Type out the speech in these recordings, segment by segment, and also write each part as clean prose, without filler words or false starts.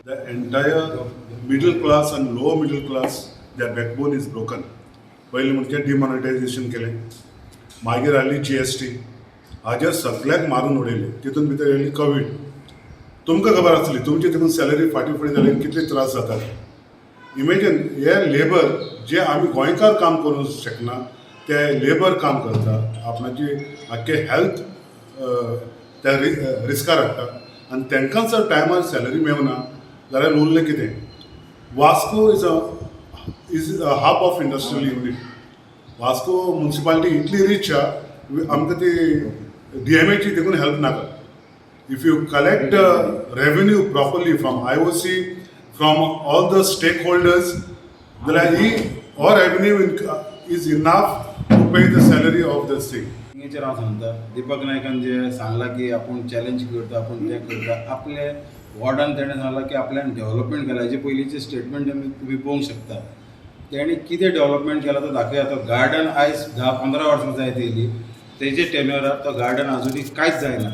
The entire middle class and lower middle class, their backbone is broken. पयलीं म्हणजे demonetisation केलें, मागीर आयली जीएसटी, हाजेर सगळ्याक मारून उडयले. तितून भितर येयली कोवीड. तुमकां खबर आसतली, तुमची तितून सॅलरी फाटीं फुडें जाली, कितले त्रास जातात. इमेजीन, हे लेबर जे आमी गोंयकार काम करूंक शकना, ते लेबर काम करता, आपणाची आख्खे हेल्थ त्या रिस्कार हाडटा आनी तांकांच जर टायमार सॅलरी मेवना जाल्यार उरलें कितें? Vasco is a hub of industrial unit. Vasco municipality इतली रिच आहा, आमकां ती डीएमएची देखून हेल्प नाका. If you collect revenue properly from IOC, from all the stakeholders, जाल्यार ही हो revenue is enough to pay the salary of the thing. हेचेर हांव सांगता, दीपक नायकान जे सांगलां की आपूण चॅलेंज करता, आपूण तें करता, आपले वॉर्डान तेणें सांगलां की आपल्यान डेव्हलपमेंट केलां. हेजे पयलींचे स्टेटमेंट तुमी पळोवंक शकता. तेणी कितें डेव्हलपमेंट केलां तो दाखया. तो गार्डन आयज 10-15 वर्सां जायत येयली, तेजे टेन्युअरार तो गार्डन आजुनूय कांयच जायना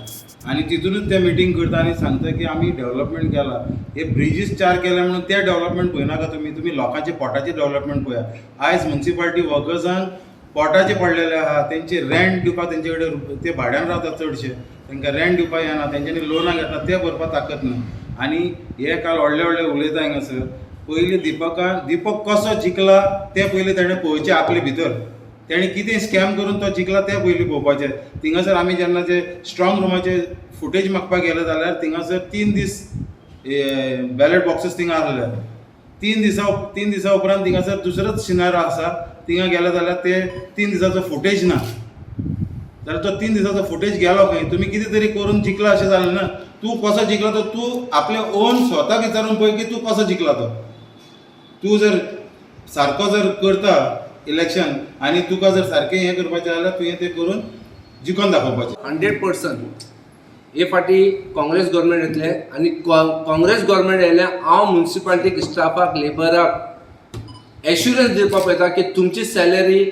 आनी तितूनच ते मिटींग करता आनी सांगता की आमी डेव्हलपमेंट केला. हे ब्रिजीस चार केले म्हणून ते डेव्हलपमेंट पळयनाका तुमी. तुमी लोकांचे पोटाचे डेव्हलपमेंट पळया. आयज मुन्सिपाल्टी वर्कर्सांक पोटाचे पडलेले आहा. तेंचे रेंट दिवपाक तेंचे कडेन, ते भाड्यान रावतात चडशे, तांकां रेंट दिवपाक येना. तेंच्यांनी लोनां घेतला, ते भरपाक ताकद ना. आनी हे काल व्हडले व्हडले उलयता हांगासर. पयलीं दिपकान, दिपक कसो जिखला तें पयलीं तेणें पळोवचें. आपले भितर तेणें कितें स्कॅम करून तो जिखला तें पयलीं पळोवपाचें. थिंगासर आमी जेन्ना जे स्ट्रॉंग रुमाचे फुटेज मागपाक गेले जाल्यार थिंगासर 3 दीस बॅलेट बॉक्सीस थिंगा आसले. 3 दिसा उपरांत थिंगासर दुसरोच सिनार आसा. थिंगा गेले जाल्यार ते 3 दिसाचो फुटेज ना. जाल्यार तो 3 दिसाचो फुटेज गेलो खंय? तुमी कितें तरी करून जिखला अशें जालें ना. तूं कसो जिखला तो तूं आपले ओन स्वताक विचारून पळय की तूं कसो जिखला तो. तूं जर सारको जर करता इलेक्शन आनी तुका जर सारकें हें करपाचें जाल्यार तुवें तें करून जिखोन दाखोवपाचें. 100%. हे फाटी काँग्रेस गव्हर्मेंट येतले आनी काँग्रेस गव्हर्मेंट येयल्यार हांव मुन्सिपालिटीक, स्टाफाक, लेबराक एश्युरन्स दिवपाक पळयता की तुमची सॅलरी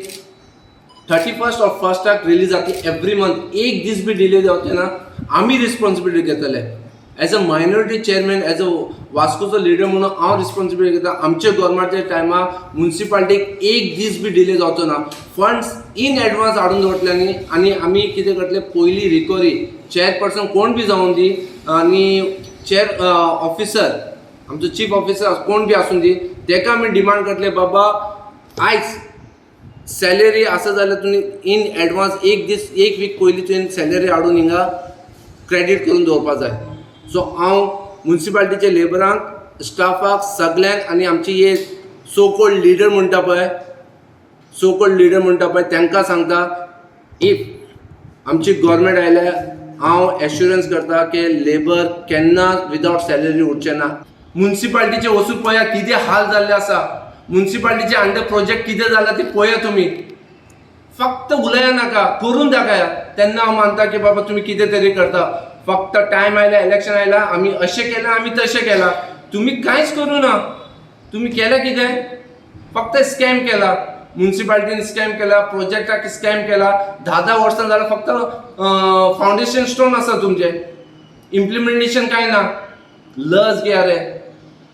31st or फर्स्टाक रिलीज जातली एवरी मंथ. एक दीस बी डिले जावचे ना. आमी रिस्पॉन्सिबिलिटी घेतले. As a minority chairman, as a वास्कोचो लिडर म्हणून हांव रिस्पॉन्सिबिलिटी घेता. आमच्या गव्हर्मेंटाच्या टायमार मुन्सिपालिटीक एक दीस बी डिले जावचो ना. फंड्स इन एडवान्स हाडून दवरतले न्ही. आनी आमी कितें करतले, पयली रिकवरी चेअरपर्सन कोण बी जावन दी आनी चेअर ऑफिसर, आमचो चीफ ऑफिसर कोण बी आसूं दी, तेका आमी डिमांड करतले, बाबा, आयज सॅलरी आसा जाल्यार तुमी इन एडवान्स एक दीस, एक वीक पयलीं तुवें सॅलरी हाडून हिंगा क्रेडीट करून दवरपा जाय. सो हांव मुन्सिपालिटीच्या लेबरांक, स्टाफाक सगल्यांक आनी आमची हे सो कॉल्ड लिडर म्हणटा पळय, सो कॉल्ड लिडर म्हणटा पळय, तांकां सांगता, if आमची गव्हर्मेंट आयल्यार हांव एश्युरन्स करता की लेबर केन्ना विदावट सॅलरी उरचें ना. मुन्सिपालिटीचे वचून पळया कितें हाल जाल्ले आसा. मुन्सिपालिटीचे अंडर प्रोजेक्ट कितें जाला ते पळया. तुमी फक्त उलया नाका, करून दाखया. तेन्ना हांव मानता की बाबा, तुमी कितें तरी करता. फक्त टायम आयला, इलेक्शन आयला, आमी अशें केलां, आमी तशें केलां. तुमी कांयच करूं ना. तुमी केलें कितें? फक्त स्कॅम केला. मुन्सिपालिटीन स्कॅम केला, प्रोजेक्टाक स्कॅम केला. 10 10 वर्सां जाल्यार फक्त फावंडेशन स्टोन आसा तुमचें, इम्प्लिमेंटेशन कांय ना. लज घे रे.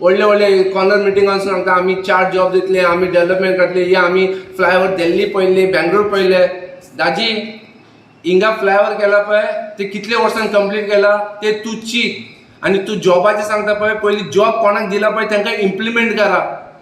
व्हडले व्हडले कॉर्नर मिटिंगान सांगता, आमी चार जॉब दितले, आमी डेव्हलपमेंट करतले. हे आमी फ्लायओवर दिल्ली पळयल्ली, बेंगलोर पळयले. दाजी, हिंगा फ्लायओवर केला पळय, ते कितले वर्सांनी कंप्लीट केला ते तूं चीत. आनी तूं जॉबाचें सांगता पळय, पयलीं जॉब कोणाक दिला पळय, तांकां इम्प्लिमेंट करा.